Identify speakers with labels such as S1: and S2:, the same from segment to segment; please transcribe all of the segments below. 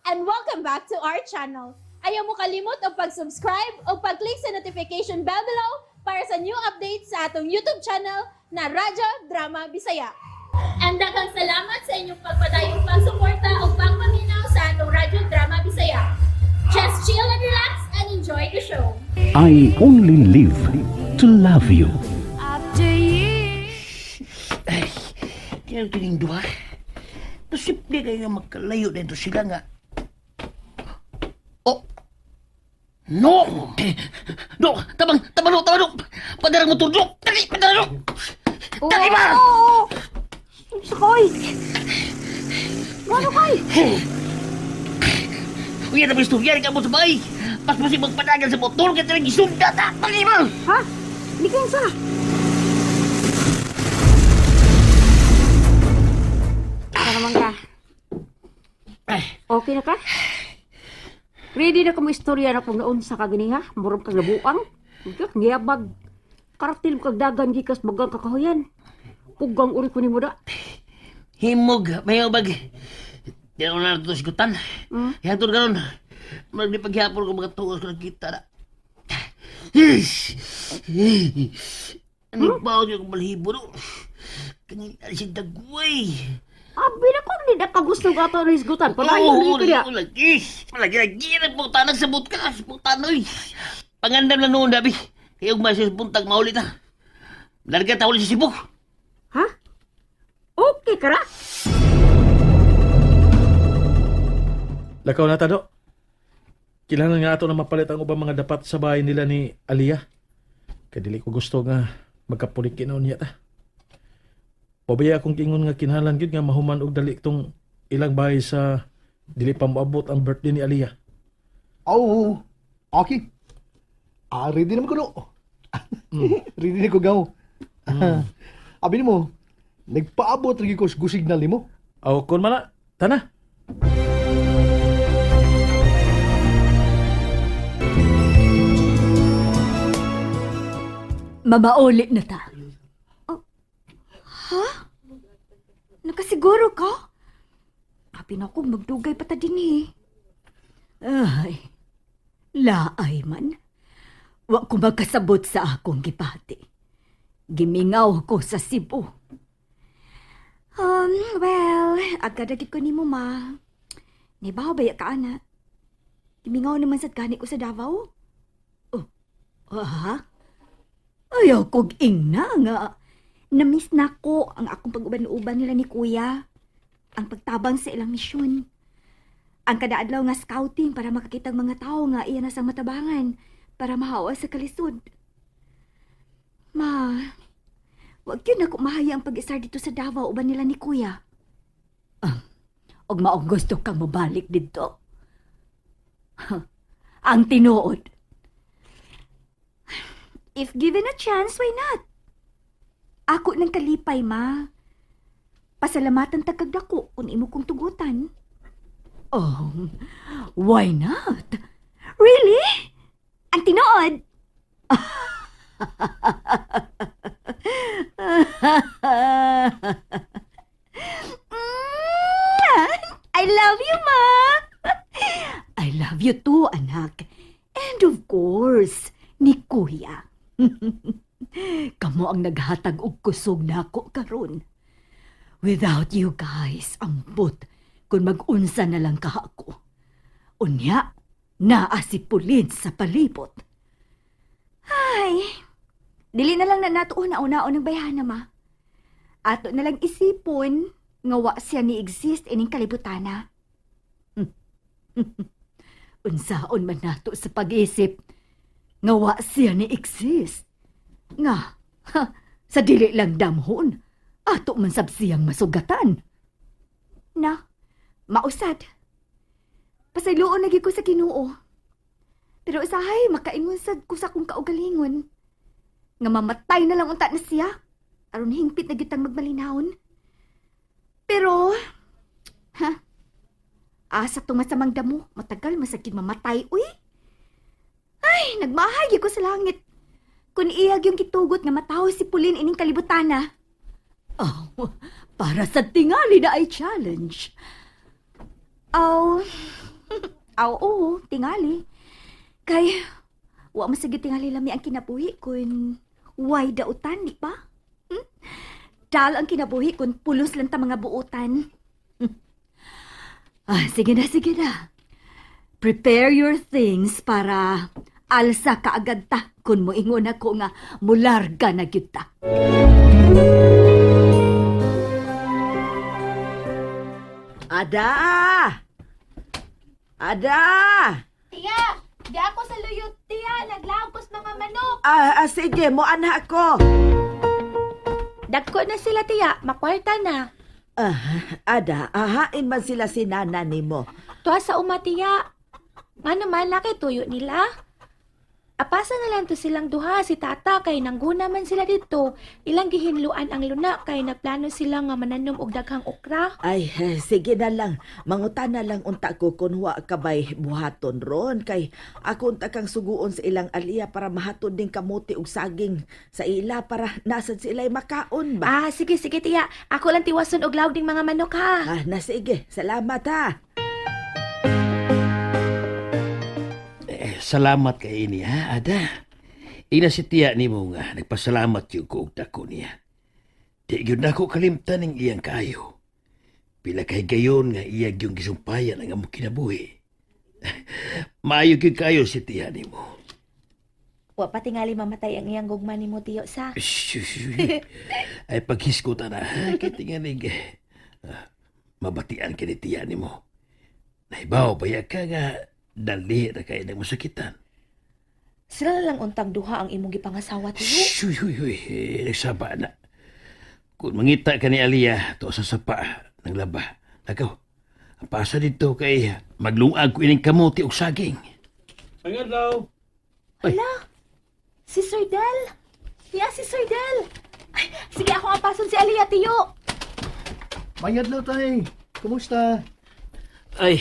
S1: And welcome back to our channel. Ayaw mo kalimot og pag-subscribe o pag-click sa notification bell below para sa new updates sa atong YouTube channel na Radyo Drama Bisaya. And daghang salamat sa inyong pagpadayong pagsuporta o pagpaminaw sa atong Radyo Drama Bisaya. Just chill and relax and enjoy the show.
S2: I only live to love you.
S3: Ay, kaya ito duha. Posible kayo magkalayo na ito sila nga. Oh! No! No! Tabang! Tabang! No! Tabang! No! Padarang motor! No! Dali! Padarang! No! Dali ba?
S4: Oo! Sakoy! Ano kay?
S3: Uy, na istorya ka mo sa bahay. Paspasin magpadagan sa motor kaya talagang isunda ta! Dali ba?
S4: Ha? Likan sa? Para naman ka.
S3: Ay,
S4: Okay na ka? Ready na ka mo istorya na kung naunsa ka gani ha? Murag kag labuang. Ika, ngiyabag. Karatil mo kag dagan gikas bagang kakahuyan. Pugang uri ko ni mo da.
S3: Himog, may ubag. Di na na ito sigutan. Ihatod karon. Magdipaghapon ko mga tuos ko nakita na. Ano ba ako yung balhibo no? Kanina siya dagway.
S4: Abi na kung di na ka gusto ka ato na hisgutan. Palayo
S3: Oo,
S4: na ko niya.
S3: lagi. Lagi, lagi. Nagputanan sa butka. Sa putan, oy. Pangandam na noon, dabi. Kaya ugma siya sa buntag, maulit ha. Larga ta ulit sa Cebu.
S4: Ha? Okay ka ra?
S5: Lakaw na ta, do. Kailangan nga ato na mapalit ang ubang mga dapat sa bahay nila ni Aliyah. Kay dili ko gusto nga magkapulik kinaon niya ta. Pabaya akong kingon nga kinahanglan gyud nga mahuman og dali tong ilang bahay sa dili pa moabot ang birthday ni Aliyah.
S6: Oh, okay. Ah, ready naman ko no. Ready na ko gaw. Abi nimo, nagpaabot lagi ko sa go signal nimo.
S5: Aw kun man na, tana.
S7: Mamauli na ta.
S8: Oh, Ha? Nakasiguro ka? Abi na ako, magdugay pa ta din eh.
S7: Ay, laay man. Wa ko magkasabot sa akong gipati. Gimingaw ko sa Cebu.
S8: Well, agad agad ko nimo ma. Nibaw ba ya ka ana? Gimingaw naman sad gani ko sa Davao.
S7: Ha? Ayaw kog ingna nga.
S8: Namiss na ko ang akong pag-uban-uban nila ni Kuya. Ang pagtabang sa ilang misyon. Ang kada adlaw nga scouting para makakita ang mga tao nga iya na sang matabangan para mahawa sa kalisod. Ma, wag yun ako mahaya ang pag-isar dito sa Davao uban nila ni Kuya.
S7: Og maong gusto kang mobalik didto. Ang tinuod.
S8: If given a chance, why not? Ako ng kalipay, ma. Pasalamatan ta kag dako kung imo kong tugutan.
S7: Oh, why not?
S8: Really? Ang tinuod? I love you, ma!
S7: I love you too, anak. And of course, ni Kuya. Kamo ang naghatag og kusog nako karon. Without you guys, ambot kung mag-unsa na lang ka ako. Unya, naa si Pulin sa palibot.
S8: Ay, dili na lang na nato una-unaon ng bayhana, ma. Ato na lang isipon nga wa siya ni exist ining kalibutana.
S7: Unsaon man nato sa pag-isip nga wa siya ni exist. Nga, ha, sa dili lang damhon, ato man sab siyang masugatan.
S8: Na, mausad. Pasayloon lagi ko sa Ginoo. Pero usahay makaingon sad ko sa akong kaugalingon. Nga mamatay na lang unta na siya. Aron hingpit na gyud tang magmalinawon. Pero ha? Asa tong masamang damo, matagal masakit mamatay uy. Ay, nagmahay gyud ko sa langit. Kun iyag yung gitugot nga matawo si Pulin ining kalibutana.
S7: Oh, para sa tingali na ay challenge.
S8: Oh, Aw, oo, tingali. Kay, wa man sige tingali lami ang kinabuhi kun way dautan, di ba? Hmm? Dal ang kinabuhi kun pulos lang ta mga buotan. Ah, sige na, sige na. Prepare your things para alsa ka agad ta kun moingon ako nga mularga na gyud ta.
S9: Ada! Ada!
S1: Tiya, di ako sa luyot, tiya. Naglagos mga manok.
S9: Ah, ah, sige, mo anak ko.
S1: Dagko na sila, tiya. Makwarta na.
S9: Ah, ada, ahain man sila si nana nimo.
S1: Tuwa sa uma, tiya. Nga naman, laki tuyo nila. Apasa na lang to silang duha, si tata kay nangguna man sila dito. Ilang gihinluan ang luna kay nagplano sila nga mananom og daghang okra.
S9: Ay, eh, sige na lang. Manguta na lang unta ko kun wa ka bay buhaton ron kay ako unta kang suguon sa ilang aliya para mahatod ning kamote og saging sa ila para nasad sila'y makaon ba.
S1: Ah, sige, sige tiya. Ako lang tiwason og lawg ding mga manok ha.
S9: Ah, na sige. Salamat ha.
S3: Eh, salamat kay ini ha, Ada. Ina si tiya nimo nga nagpasalamat gyud ko og dako niya. Di gyud nako kalimtan ning iyang kaayo. Pila kay gayon nga iya gyud gisumpayan ang among kinabuhi. Maayo gyud kaayo si tiya nimo.
S1: Wa pa tingali mamatay ang iyang gugma nimo tiyo sa.
S3: Shush. Ay paghisko ta na, ha? Kay tingalig. Ah, mabatian ka ni tiya nimo. Nahibaw ba ka nga dali ra kay nang masakitan.
S1: Sila na lang untang duha ang imong gipangasawa tiyo.
S3: Shuy, huy, huy. Eh, nagsaba na. Kung mangita ka ni Aliyah, to sa sapa ng laba. Nakaw, ang pasa dito kay maglungag ko ining kamote og saging.
S5: Ang adlaw.
S1: Hala, si Sir Del. Tiya, si Sir Del. Ay, sige, ako ang pason si Aliyah, tiyo.
S6: May adlaw tay. Kumusta?
S3: Ay,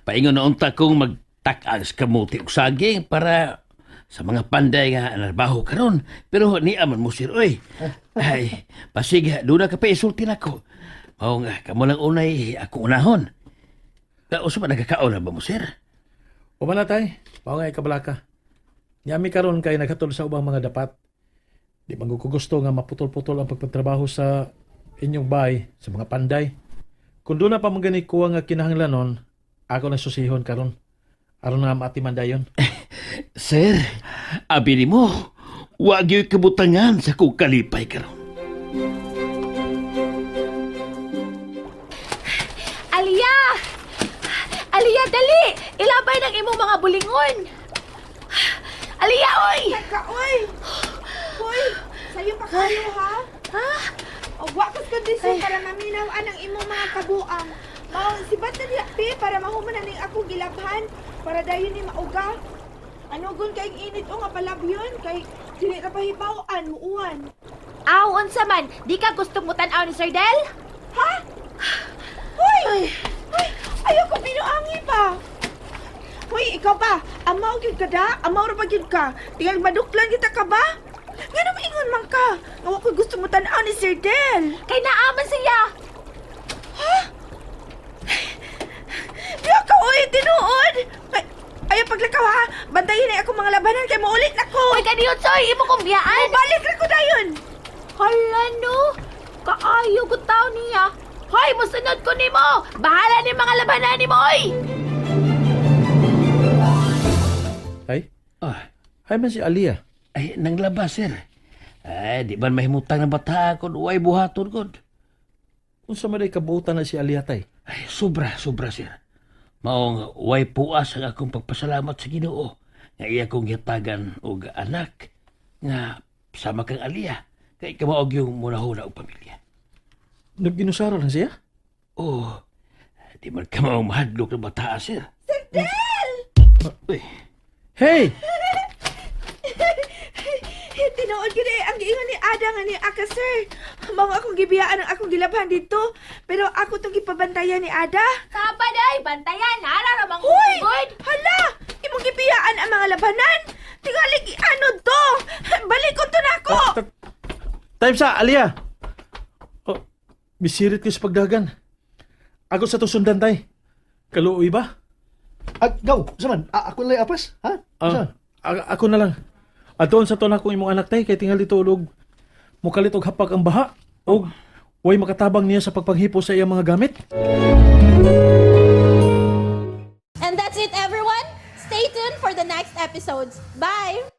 S3: paingon na unta kong magtak-ang sa kamote og saging para sa mga panday nga narbaho karon. Pero niya man mo sir, oy. Ay, pasig, doon na ka pa isulti nako. Mao nga, kamo lang unay akong unahon. Kausa ba nagkakaon na ba mo, sir?
S5: Uma na tay, mao nga ikabalaka. Nyami karon kay naghatol sa ubang mga dapat. Di man ko gusto nga maputol-putol ang pagpatrabaho sa inyong bahay, sa mga panday. Kung doon na pa man gani kuha nga kinahanglanon, ako na susihon karon. Aron nga maatiman dayon.
S3: Sir, abi nimo, wa gyud kabutangan sa kong kalipay karon.
S1: Aliyah! Aliyah, dali! Ilabay ng imong mga bulingon! Aliyah, oy!
S10: Ka, oy! Hoy, sayo pa kayo, ha?
S1: Ha?
S10: O, wa kas kondisyon para maminaw anang imong mga kabuang. Mao, sibat na diya, pi, para mahuman na ning ako gilabhan, para dayon ni mauga. Anugon kay init o nga palabyon, kay dili ra pahibaw-an, muuan.
S1: Aw, unsa man, di ka gustong mutan-aw ni Sir Del?
S10: Ha? Hoy! Hoy! Ayaw ko binuangi pa! Hoy, ikaw ba? Amaw gyud ka da? Amaw ra ba gyud ka? Tingal maduklan kita ka ba? Nga maingon man ka? Nga wa ko'y gusto mo tan-aw ni Sir Del.
S1: Kay naaman siya!
S10: Diya ka, oy, tinuod! Ay, ayaw paglakaw ha! Bantayin ay ako mga labanan kay maulit na ko!
S1: Hoy, kaniyot, soy! Imo kong biyaan!
S10: Balik na ko dayon!
S1: Hala, no! Kaayo ko tao niya! Hoy, musunod ko nimo! Bahala ni mga labanan nimo, oy!
S5: Ay,
S3: Ah,
S5: ay man si Aliyah.
S3: ay nanglaba sir. Ay, di man mahimutang ng bata kon uway buhaton kon.
S5: Unsa man day kabuutan na si Aliyah tay?
S3: Ay, sobra, sobra sir. Maong way puas ang akong pagpasalamat sa Ginoo nga iya kong gihatagan og anak nga sama kang Aliyah kay kamaog yung munahuna og pamilya.
S5: Nagginusara lang siya?
S3: Oh, di man ka maong mahadlok ng bata, sir.
S10: Sir Del!
S3: Uy,
S5: Hey!
S10: Tinuod gyud eh, ang giingon ni Ada nga ni Aka, sir. Mao nga akong gibiyaan ang akong gilabhan dito. Pero ako tong gipabantayan ni Ada.
S1: Saba day, bantayan! Nara ramang
S10: Hoy!
S1: ugod!
S10: Hala! Imong gibiyaan ang mga labanan! Tingali gianod to! Balik ko to nako!
S5: Time sa Aliyah! Oh, misirit ko sa pagdagan. Ako sa to sundan tay. Kaluoy ba?
S6: Ah, gaw, unsa man? Ah, ako na lang apas, ha? Unsa man?
S5: Ah, ako na lang. Atuon sa to na akong imong anak tay kay tingali tulog. Mukalit og hapak ang baha og way makatabang niya sa pagpanghipo sa iyang mga gamit.
S1: And that's it, everyone. Stay tuned for the next episodes. Bye!